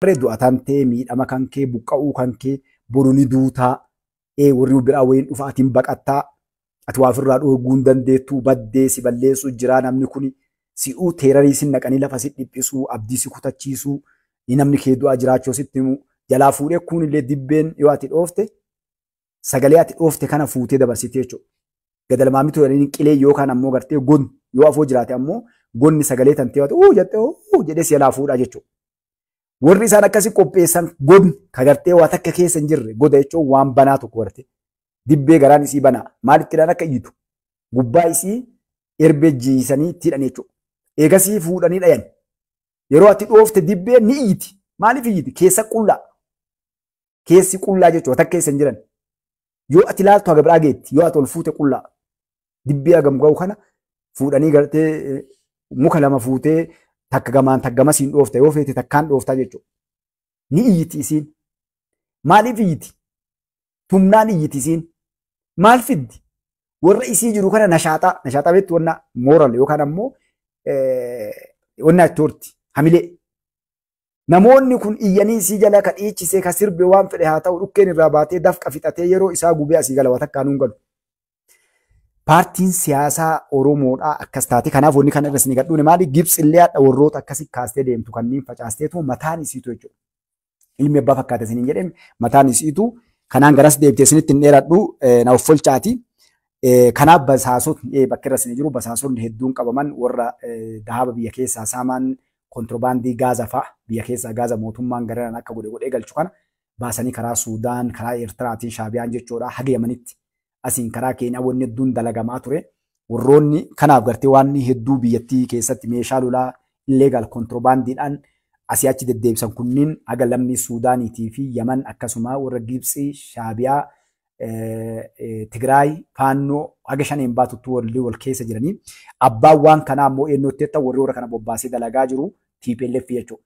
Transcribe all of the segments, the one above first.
Du'a tantee miidhama kan kee buqqa'uu kan kee boru ni duutaa warri biraa wayiin dhufa atiin baqattaa ati waa ofirraa dhoorguu hin dandeettuu baddee si balleessuu jira namni kun si'uu teerarii si naqanii lafa si dhiphisuu abdii si kutachiisuu namni kee du'aa jiraachuu sitti himu jalaa fuudhee kunillee dibbeen yoo ati dhoofte sagalee ati dhoofte kana fuutee dabarsitee jechuudha. Gadalmaamitu jedhanii qilee yookaan ammoo gartee gon yoo afoo jiraate ammoo gonni sagalee tantee uu jettee uu jedhee si jalaa fuudhaa jechuudha. Warri isaan akkasii qopheessan godni ka gartee waa takka keessa hin jirre goda jechuun waan banaa tokko garte. Dibbee garaan isii banaa maalittidhaan akka iyyitu gubbaa isii erbee jiisanii itti hidhan jechuudha. Eegasii fuudhanii dhayan. Yeroo ati dhoofte dibbee ni iyyiti. Maaliif iyyiti? Keessa qullaa. Keessi qullaa jechuudha takka keessa hin jiran. Yoo ati ilaaltu haga biraa geetti yoo ati ol fuute qullaa. Dibbee hagam ga'u kana fuudhanii gartee muka lama fuutee takka gamaan takka gamasiin dhoofta yoo feete takkaan dhooftaa jechuudha. Ni iyyiti isiin. Maaliif iyyiti? Tumnaan iyyiti isiin. Maal fiddi? Warra isii jiru kana nashaaxaa. Nashaaxaa beektu wanna mooral yookaan ammoo wanna itti horti hamilee. Namoonni kun iyyanii isii jala ka dhiichisee ka sirbe waan fedhe haa ta'u dhukkeen irraa baatee dafqa fixatee yeroo isaa gubee asii gala waa takkaan hin galu. Paartiin siyaasaa Oromoodhaa akkas taate kanaaf wanni kana irra isin gadhuune maali Gibxi illee hadha warroota akkasii kaastee deemtu kanneen facaasteetu mataan isiitu jechuudha. Ilmi abbaa fakkaate isiniin jedhee mataan isiitu kanaan garas deebitee isinitti hin dheeradhu na of folchaati. Kanaaf basaasotni bakka irra isin jiru basaasonni hedduun qabaman warra dahaaba biyya keessaa saamaan kontiroobaandii gaaza fa'a biyya keessaa gaaza mootummaan garanaan akka godhe godhee galchu kana baasanii karaa Suudaan karaa Eertiraatiin Shaabiyaan jechuudha haga Yamanitti. Asiin karaa Keeniyaa wanni hedduun dalagamaa ture. Warroonni kanaaf gartee waan hedduu biyyattii keessatti meeshaa lolaa illeegaal kontiroobaandiidhaan asii achi deddeebisan kunniin haga lammii Suudaaniitii fi Yaman akkasuma warra Gibxii, Shaabiyaa, Tigraay, Faannoo haga shaneen baatuttuu walii wal keessa jiranii. Abbaan waan kanaa ammoo eenyutti jetta warri warra kana bobbaasee dalagaa jiru TPLF jechuudha.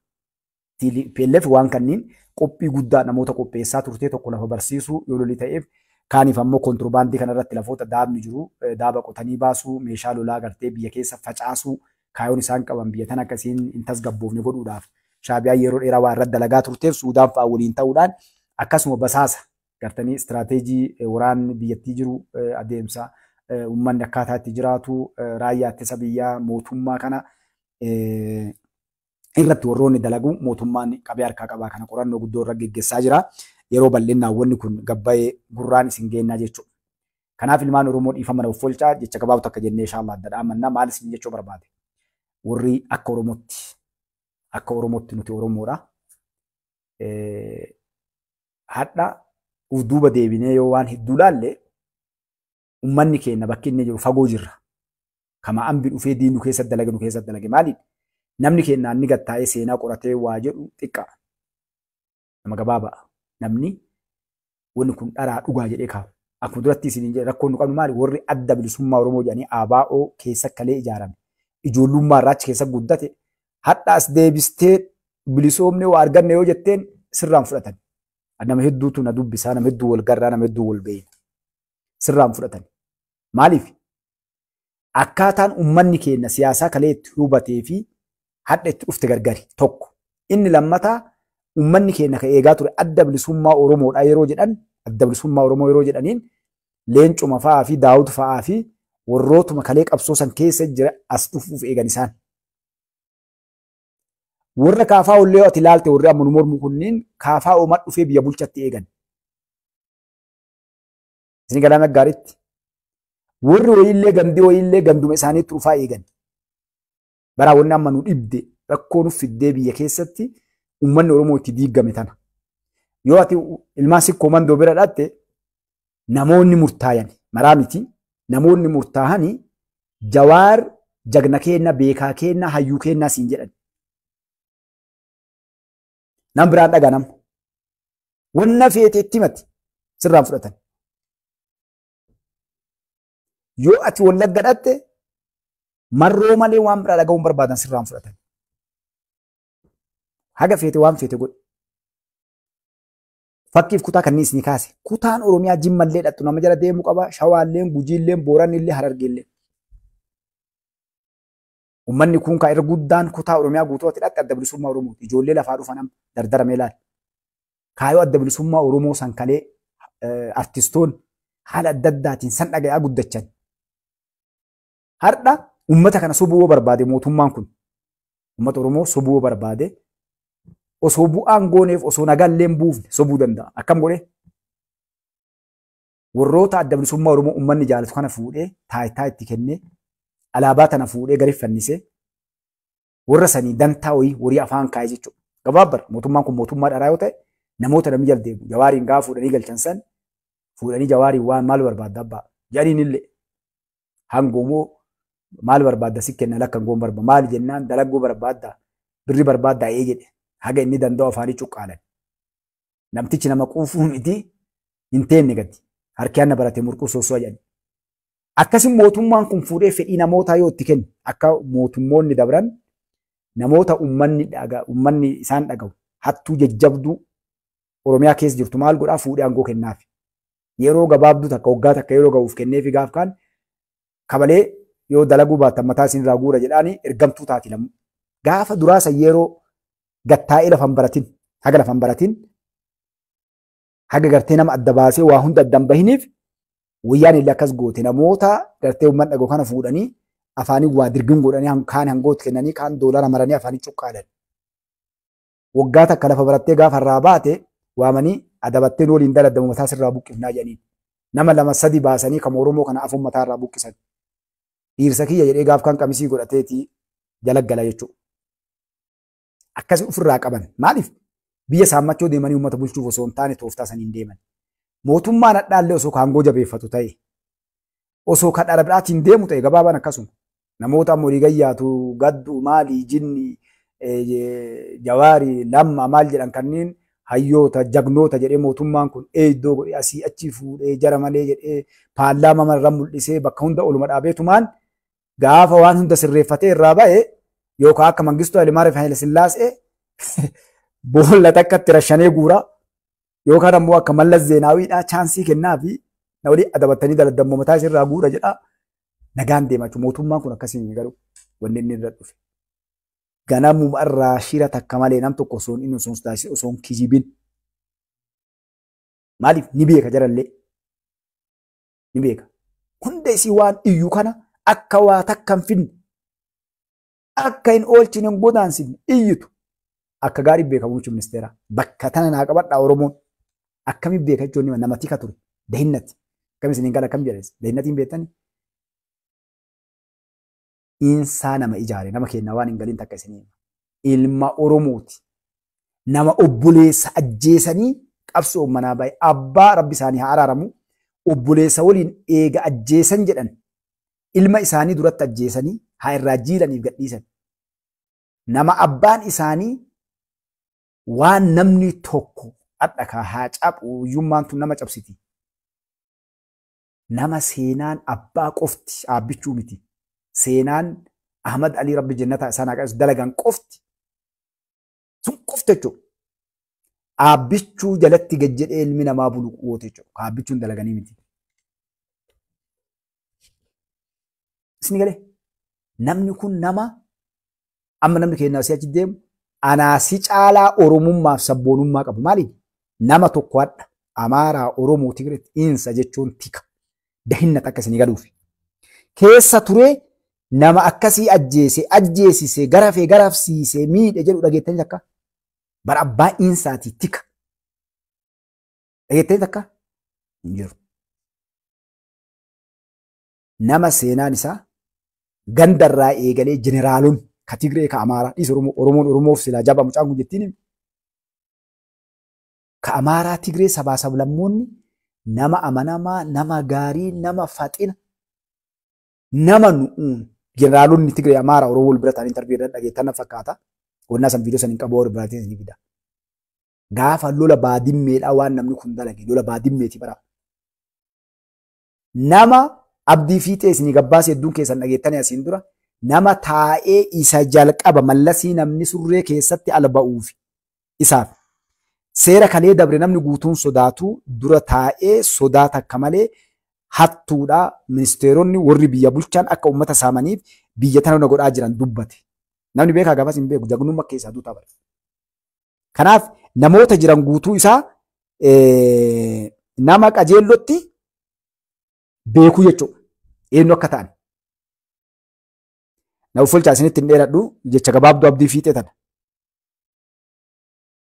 TPLF waan kanniin qophii guddaa namoota qopheessaa turte tokko lafa barsiisuu yoo lolii ta'eef kaaniif ammoo kontiroobaandii kanarratti lafoota daabni jiru daaba qotanii baasuu meeshaa lolaa gartee biyya keessa facaasuu kaayoon isaan qaban biyya tana akkasiin hin tasgabboofne godhuudhaaf Shaabiyaan yeroo dheeraa waa irratti dalagaa turteef Suudaan fa'aa waliin ta'uudhaan akkasuma basaasa gartanii istiraateejii waraanni biyyattii jiru adeemsa uummanni akkaataa itti jiraatu raayyaa ittisa biyyaa mootummaa kana irratti warroonni dalagu mootummaan qabee harkaa qabaa kana qorannoo guddoo irra geggeessaa jira. Yeroo bal'innaan wanni kun gabbayee gurraan isin geennaa jechuudha. Kanaaf ilmaan Oromoo dhiifama of folchaa jecha gabaabtu akka jennee inshallah adda dhaamannaa maal isin jechuu barbaade. Warri akka Oromootti nuti Oromoodha. Hadha uf duuba deebinee yoo waan hedduu laalle uummanni keenya bakki inni jiru fagoo jirra. Kama ambi dhufee diinu keessa dalage nu keessa dalage maaliif? Namni keenya inni gattaa'ee seenaa qoratee waa jedhu xiqqaa. Nama gabaabaa. Namni wanni kun dharaa dhugaa jedhee kaa'u. Akkuma duratti isiniin jedhe rakkoon nu qabnu maali? Warri adda bilisummaa Oromoo jedhanii ABO keessa kalee ijaarame. Ijoollummaa irraa achi keessa guddate. Hadha as deebistee bilisoomne waa arganne yoo jetteen sirraan fudhatan. Nama hedduutu na dubbisaa, nama hedduu wal garraa, nama hedduu wal beeyna. Sirraan fudhatan. Maaliif? Akkaataan uummanni keenya siyaasaa kalee itti hubatee fi hadha itti dhufte gargari tokko. Inni lammataa uummanni keenya kan eegaa ture adda bilisummaa Oromoodha yeroo jedhan adda bilisummaa Oromoo yeroo jedhaniin Leencuma fa'aa fi Daawud fa'aa fi warrootuma kalee qabsoo san keessa jira as dhufuuf eegan isaan. Warra kaafaa ollee ati ilaalte warri amma nu mormu kunniin kaafaa oomaa dhufee biyya bulchatti eegan. Isin galaana gaariitti. Warri wayiillee gandii wayiillee ganduma isaaniitti dhufaa eegan. Baraa wanni amma nu dhibde rakkoo nu fiddee biyya keessatti uummanni Oromoo itti diigame tana. Yoo ati ilmaan sikkoo mandoo bira dhatte namoonni murtaayan maraa miti namoonni murtaahanii Jawaar jagna keenna beekaa keenna hayyuu keenna siin jedhan. Nam biraan dhagaa nama. Wanna feete itti himati sirraan fudhatan. Yoo ati Wallagga dhatte marroo malee waan biraa dhaga'uun barbaadan sirraan fudhatan. Haga feete waan feete godhi. Fakkiif kutaa kanneen isinii kaase. Kutaan Oromiyaa Jimmallee dhattu nama jala deemuu qaba. Shawaalleen, Gujiilleen, Boorannillee, Harargeellee. Uummanni kun kan irra guddaan kutaa Oromiyaa guutuu hidhatte adda bilisummaa Oromooti. Ijoollee lafaa dhufan amma dardaramee ilaali. Kaayoo adda bilisummaa Oromoo san kalee artistoonni haala adda addaatiin san dhagayaa guddachan. Har'a uummata kana sobuu barbaade mootummaan kun uummata Oromoo sobuu barbaade osoo bu'aan gooneef osoo nagaan illee buufne sobuu danda'a. Akkam godhee? Warroota adda bilisummaa Oromoo uummanni jaalatu kana fuudhee taayitaa itti kennee alaabaa tana fuudhee gadi fannisee warra sanii dantaa wayii horii afaan kaa'ee jechuudha. Gabaabbar mootummaan kun mootummaa dharaa yoo ta'e namoota namni jala deemu jawaariin gaafa fuudhanii galchan san fuudhanii jawaariin waan maal barbaadda abbaa jedhaniin illee hangoomoo maal barbaadda si kenna lakka hangoon barbaada maal jennaan dalaggoo barbaadda birri barbaadda ee jedhe haga inni danda'u afaanii cuqqaalan. Namtichi nama quufuu miti hin teenne gadi harki anna barate murquu soosoo jedhani. Akkasii mootummaan kun fuudhee fedhii namootaa yoo itti kenne akka mootummoonni dabran namoota uummanni isaan dhaga'u hattuu jajjabduu Oromiyaa keessa jirtu maal godhaa fuudhee aangoo kennaaf. Yeroo gabaabduu takka waggaa takka yeroo ga'uuf kenneefi gaaf kaan kabalee yoo dalaguu baattan mataa isin irraa guura jedhaanii ergamtuu taati lamu. Gaafa duraasa yeroo gattaa'ee lafan baratin haga lafan baratin haga gartee nama adda baasee waa hunda adda hin bahiniif wayyaan illee akkas goote namoota gartee uummanni dhaga'u kana fuudhanii afaanii waa dirgin godhanii kaan hangootti kennanii kaan doolara maranii afaanii cuqqaalan. Waggaa takka lafa barattee gaafa irraa baate waamanii adabattee waliin daladdamu mataa sirraa buqqifnaa jedhaniin. Nama lama sadi baasanii kan Oromoo kana afuun mataa irraa buqqisan. Dhiirsa kiyya jedhee gaaf kan qamisii godhateetii jala gala jechuudha. Akkasii ofirraa qaban. Maaliif? Biyya saammachoo deemanii uummata bulchuuf osoo hin taane tooftaa saniin deeman. Mootummaan hadhaallee osoo kaangoo jabeeffatu ta'e osoo kan dharabdhaatiin deemu ta'e gabaabaan akkasuma. Namoota amma olii gayyaatu gaddu maali jinni jawaari lamma maal jedhan kanneen hayyoota jagnoota jedhee mootummaan kun eeddoo godhee asii achi fuudhee jara malee jedhee paarlaamaa marra mul'isee bakka hunda oluma dhaabeetumaan gaafa waan hunda sirreeffatee irraa ba'e yookaan akka Mangistuu Hayilemaariyaam Haayile Sillaasee boolla takkatti rashanee guuraa yookaan ammoo akka Mallas Zeenaawiidhaa chaansii kennaa fi na walii adabattanii daladammoo mataa isirraa guura jedhaa nagaan deema jechuudha. Mootummaan kun akkasiin garuu wanni inni irra dhufe. Ganamuma irraa shira takka malee nam tokko osoo inni osoo hin osoo hin kijibin. Maaliif ni beeka jarallee ni beeka. Hunda isii waan iyyuu kana akka waa takka hin fidne akka hin oolchine hin godaansifne iyyitu akka gaarii beeka muummichi ministeeraa. Bakka tana naa qabadhaa Oromoon akkamiin beeka jechuun nama tika ture dahinnatti. Akkam isiniin gala akkam jedhes dahinnatiin beektanii. Insaa nama ijaare nama kennaa waan hin galiin takka isinii ilma Oromooti. Nama obboleessa ajjeesanii qabsoo manaa bahe abbaa rabbi isaanii haa araaramu obboleessa waliin eega ajjeesan jedhan ilma isaanii duratti ajjeesanii haa irraa jiilaniif gadhiisan. Nama abbaan isaanii waan namni tokko hadha haa caphu hiyyummaan tun nama cabsiti. Nama seenaan abbaa qofti dhaabbichuu miti. Seenaan Ahmad Alii Rabbi jannata isaan haa qabeessu dalagan qofti. Sun qofti jechuudha. Dhaabbichuu jalatti gad jedhee ilmi namaa bulu goote jechuudha. Dhaabbichuun dalaganii miti. Isin galee namni kun nama amma namni keenya asii achi deemu anaasi caalaa Oromummaaf sabboonummaa qabu. Maaliif? Nama tokko hadha Amaaraa Oromoo Tigreetti insa jechuun tika. Dahinna takka isinii galuufi. Keessa turee nama akkasii ajjeese ajjeesise garafee garafsiise miidhe jedhu dhageettanii takka bara abbaa insaati tika. Dhageettanii takka hin jiru. Nama seenaan isaa gandarraa eegalee jeneraalonni ka Tigree ka Amaaraa dhiis Oromoo Oromoon Oromoof silaa jabaa mucaan kun jettiin ka Amaaraa Tigree sabaa sablammoonni nama amanamaa nama gaarii nama faxina nama nu'uun jeneraalonni Tigree Amaaraa Oromoo wal bira ta'anii intarviiyuu irra dhageettan na fakkaata. Wannaa san viidiyoo san hin qabu warri biraatiin ni fida. Gaafa lola baadimmeedhaa waan namni kun dalage lola baadimmeeti bara. Nama abdii fiixee isinii gabbaasee hedduun keessan dhageettanii asiin dura nama taa'ee isa jalqaba mallasii namni surree keessatti ala ba'uuf isaaf seera kalee dabre namni guutuun sodaatu dura taa'ee sodaa takka malee hattuudha ministeeronni warri biyya bulchan akka uummata saamaniif biyya tana godhaa jiran dubbate. Namni beekaa gaafas hin beeku jagnummaa keessaa duutaa bara. Kanaaf namoota jiran guutuu isaa nama qajeellotti beekuu jechuudha. Eenyu akka ta'an. Na uffalchaa isinitti hin dheeradhu jecha gabaabduu Abdii Fiixee tana.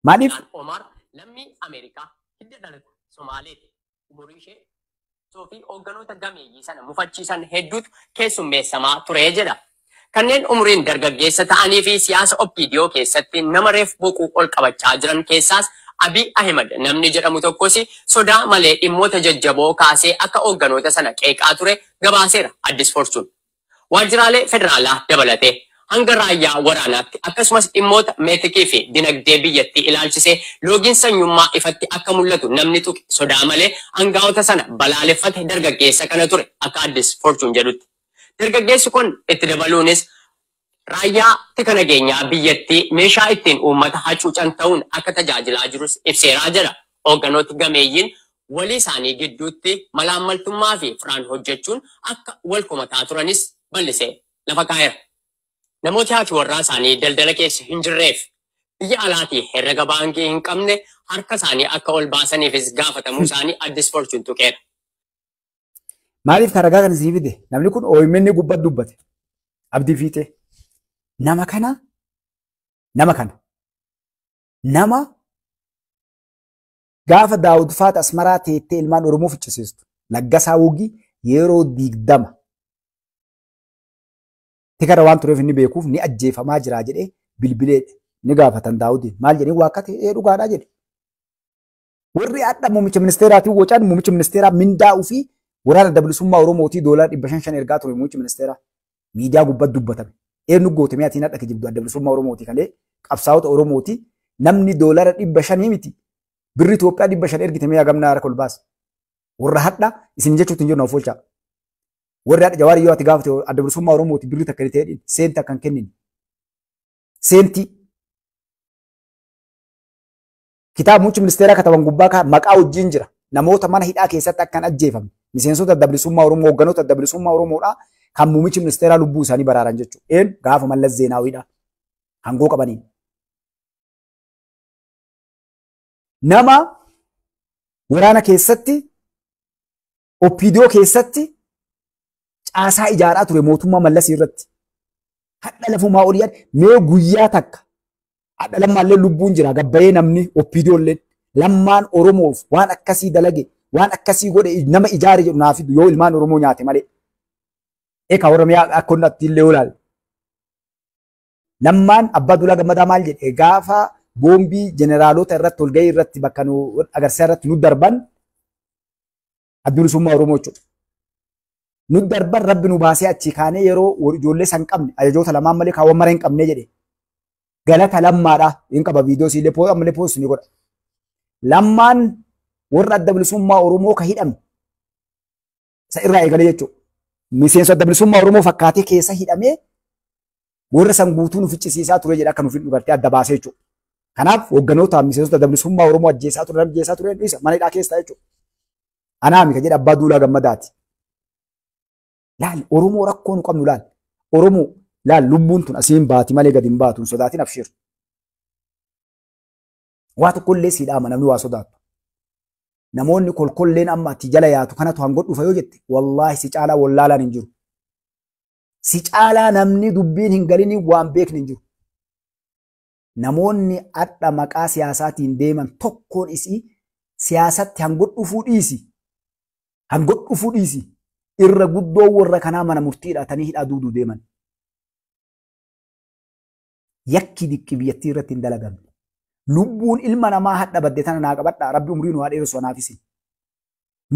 Maaliif? Omar lammii Ameerikaa hidda dhalata Somaaleeti. Umurii ishee fi hoogganoota gameeyyii sana mufachiisan hedduutu keessummeessamaa ture jedha. Kanneen umuriin dargaggeessa ta'anii fi siyaasa OPDO keessatti nama reef boquu ol qabachaa jiran keessaas Abiy Ahmed namni jedhamu tokkos sodaa malee dhimmoota jajjaboo kaasee akka hoogganoota sana qeeqaa ture gabaaseera Addis Fortune. Waajjiraalee federaalaa dabalatee hanga raayyaa waraanaatti akkasumas dhimmoota meetikii fi dinagdee biyyattii ilaalchisee loogiin sanyummaa ifatti akka mul'atu namni tuqe sodaa malee hangaa'ota sana balaaleffate dargaggeessa kana ture akka Addis Fortune jedhutti. Dargaggeessi kun itti dabaluunis raayyaa tika nageenyaa biyyattii meeshaa ittiin uummata hacuucan ta'uun akka tajaajilaa jirus ibseeraa jedha. Hoogganooti gameeyyiin walii isaanii gidduutti malaammaltummaa fi firaan hojjechuun akka wal komataa turanis bal'isee lafa kaa'eera. Namooti haati warraa isaanii daldala keessa hin jirreef biyya alaatii herrega baankii hin qabne harka isaanii akka ol baasaniifis gaafatamuu isaanii Addis Fortune tuqeera. Maaliif ragaa kana isinii fide? Namni kun OMN gubbatti dubbate. Abdii Fiixee. Nama kana nama gaafa Daawud Faat Asmaraa teettee ilmaan Oromoo ficcisiistu. Laggasaa Wugii yeroo 20 tikara waan tureef inni beekuuf ni ajjeefamaa jira jedhee bilbilee ni gaafatan Daawudiin. Maal jedhee waakkate dhugaadhaa jedhe. Warri hadha muummicha ministeeraatiin wocaan muummicha ministeeraa mindaa'uu fi waraana dabalisummaa Oromootii $505 ergaa ture muummichi ministeeraa. Miidiyaa gubbatti dubbatame. Eenyu goote mi'aatiin hadha kijibdu adda bilisummaa Oromootii kalee qabsaa'ota Oromootii namni $500 miti. Birri Itoophiyaa 500 ergite mi'a gamnaa harka ol baasa. Warra hadha isin jechuutti hin jirnu of oolchaa. Warri hadha Jawaar yoo ati gaafate adda bilisummaa Oromootii birri takka ta'e seenti akka hin kennine. Seentii. Kitaaba muummichi ministeeraa kataban gubbaa maqaa wajjin jira. Namoota mana hidhaa keessatti akka hin ajjeefamne. Miseensota adda bilisummaa Oromoo hoogganoota adda bilisummaa Oromoodhaa kan muummichi ministeeraa lubbuu isaanii baraaran jechuudha. Een gaafa Mallas Zeenaawiidha. Hangoo qabaniin. Nama waraana keessatti OPDO keessatti caasaa ijaaraa ture mootummaa Mallas irratti. Hadha lafumaa olii mee guyyaa takka hadha lammaallee lubbuun jira gabbayee namni OPDO illee lammaan Oromoof waan akkasii dalage waan akkasii godhe nama ijaare jedhu naaf yoo ilmaan Oromoo nyaate malee. Eka Oromiyaa akka hundatti illee olaal. Lammaan Abbaa Duulaa Gammadaa maal jedhe gaafa boombii jeneraalota irratti walgahii irratti bakka nu agarsiisa irratti nu darban adda bilisummaa Oromoo jechuudha. Nu darban rabbi nu baasee achi kaanee yeroo ijoollee san qabne ajajoota lamaan malee kaawwan mara hin qabne jedhe. Galata lammaadha hin qaba viidiyoo siilee ammallee poost ni godha. Lammaan warra adda bilisummaa Oromoo ka hidhame isa irraa eegalee jechuudha. Miseensa adda bilisummaa Oromoo fakkaatee keessa hidhamee warra san guutuu nu ficcisiisaa ture jedha akka nuuf hin dhugartee adda baasee jechuudha. Kanaaf hoogganoota miseensota adda bilisummaa Oromoo ajjeesaa ture isa mana hidhaa keessaa jechuudha. Anaami ka jedha Abbaa Duulaa Gammadaati. Laal Oromoo rakkoo nu qabnu laal. Oromoo laal lubbuun tun asiin baati malee gadi hin baatu hin sodaatin abshir. Waa tokkollee sii dhaama namni waa sodaatu. Namoonni kolkolleen amma ati jala yaatu kanatu hangoo dhufa yoo jette wallaahi si caalaa wallaalaan hin jiru. Si caalaa namni dubbiin hin galini waan beekni hin jiru. Namoonni hadha maqaa siyaasaatiin deeman tokkoon isii siyaasatti hangoo dhufuu dhiisi. Hangoo dhufuu dhiisi. Irra guddoo warra kanaa mana murtii hidhatanii hidhaa duuduu deeman. Yakki diqqi biyyattii irratti hin dalagamne. Lubbuun ilma namaa hadha badde tana naa qabadhaa rabbi umrii nu haa dheeressu anaafis.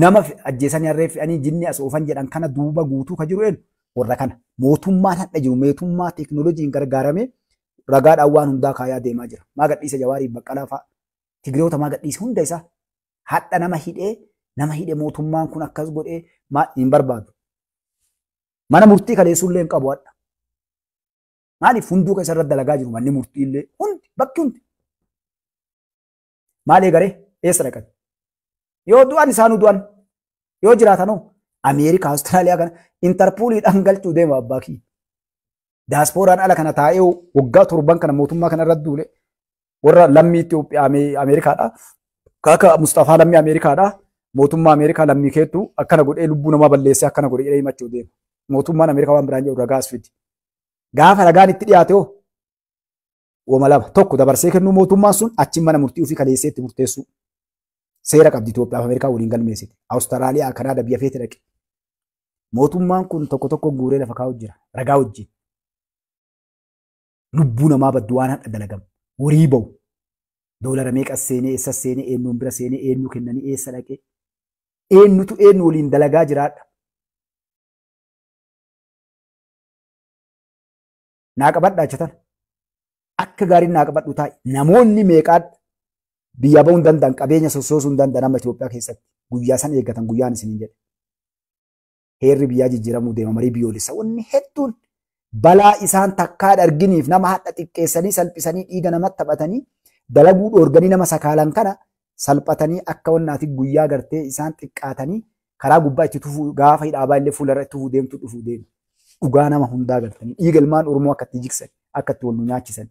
Nama ajjeesanii harree fe'anii jinni as oofan jedhan kana duuba guutuu ka jiru eenyu warra kana. Mootummaan hadha jiru mootummaa teekinooloojiin gargaaramee ragaadhaan waan hundaa kaayaa deemaa jira. Maa gadhiisa Jawaarii Baqqalaa fa'a. Tigiroota maa gadhiisa hunda isaa hadha nama hidhee mootummaan kun akkas godhee hin barbaadu. Mana murtii kaleessullee hin qabu hadha. Maaliif hunduu kan isarratti dalagaa jiru manni murtii illee hundi bakki hundi. Maal eegalee eessa dhaqan? Yoo du'an isaanuu du'an yoo jiraatanoo Ameerikaa Awustiraaliyaa kana Intarpooliidhaan galchuu deema abbaa kiyya. Daaspooraan ala kana taa'ee waggaa 7 kana mootummaa kana irratti duule warra lammii Itoophiyaa Ameerikaadha. Kaka Mustafaa lammii Ameerikaadha. Mootummaa Ameerikaa lammii keettu akkana godhee lubbuu namaa balleessee akkana godhee jedhee himachuu deema. Mootummaan Ameerikaa waan biraan jedhu ragaas fidi. Gaafa ragaan itti dhiyaate hoo wama lama tokko dabarsee kennuu mootummaan sun achi mana murtii ofii kaleessee itti murteessuu. Seera qabdi Itoophiyaa fi Ameerikaa waliin galmeessite. Awustiraaliyaa, Kanaada biyya feete dhaqe. Mootummaan kun tokko tokko guuree lafa kaa'u jira. Ragaa wajjin. Lubbuu namaa baddu waan hadha dalagamu. Horii bahu. Doolara meeqa seenee eessa seenee eenyuun bira seenee eenyu kennanii eessa dhaqee. Eenyutu eenyu waliin dalagaa jiraadha. Naa qabadhaa jetan. Akka gaariin naa qabadhu taa'i. Namoonni meeqaadha biyya bahuu hin danda'an qabeenya sossoosuu hin danda'an amma Itoophiyaa keessatti guyyaa san eeggatan guyyaan isiniin jedhe. Heerri biyyaa jijjiiramuu deema marii biyyoolessa wanni hedduun balaa isaan takkaa arginiif nama hadha xiqqeessanii salphisanii dhiiga namatti taphatanii dalaguu dhoorganii nama sakaalan kana salphatanii akka wannaati guyyaa gartee isaan xiqqaatanii karaa gubbaa itti tufuu gaafa hidhaabaa illee fuularra itti tufuu deemtu dhufuu deemu. Dhugaa nama hundaa gartanii dhiiga ilmaan Oromoo akka itti jigsan akka itti wal nu nyaachisan.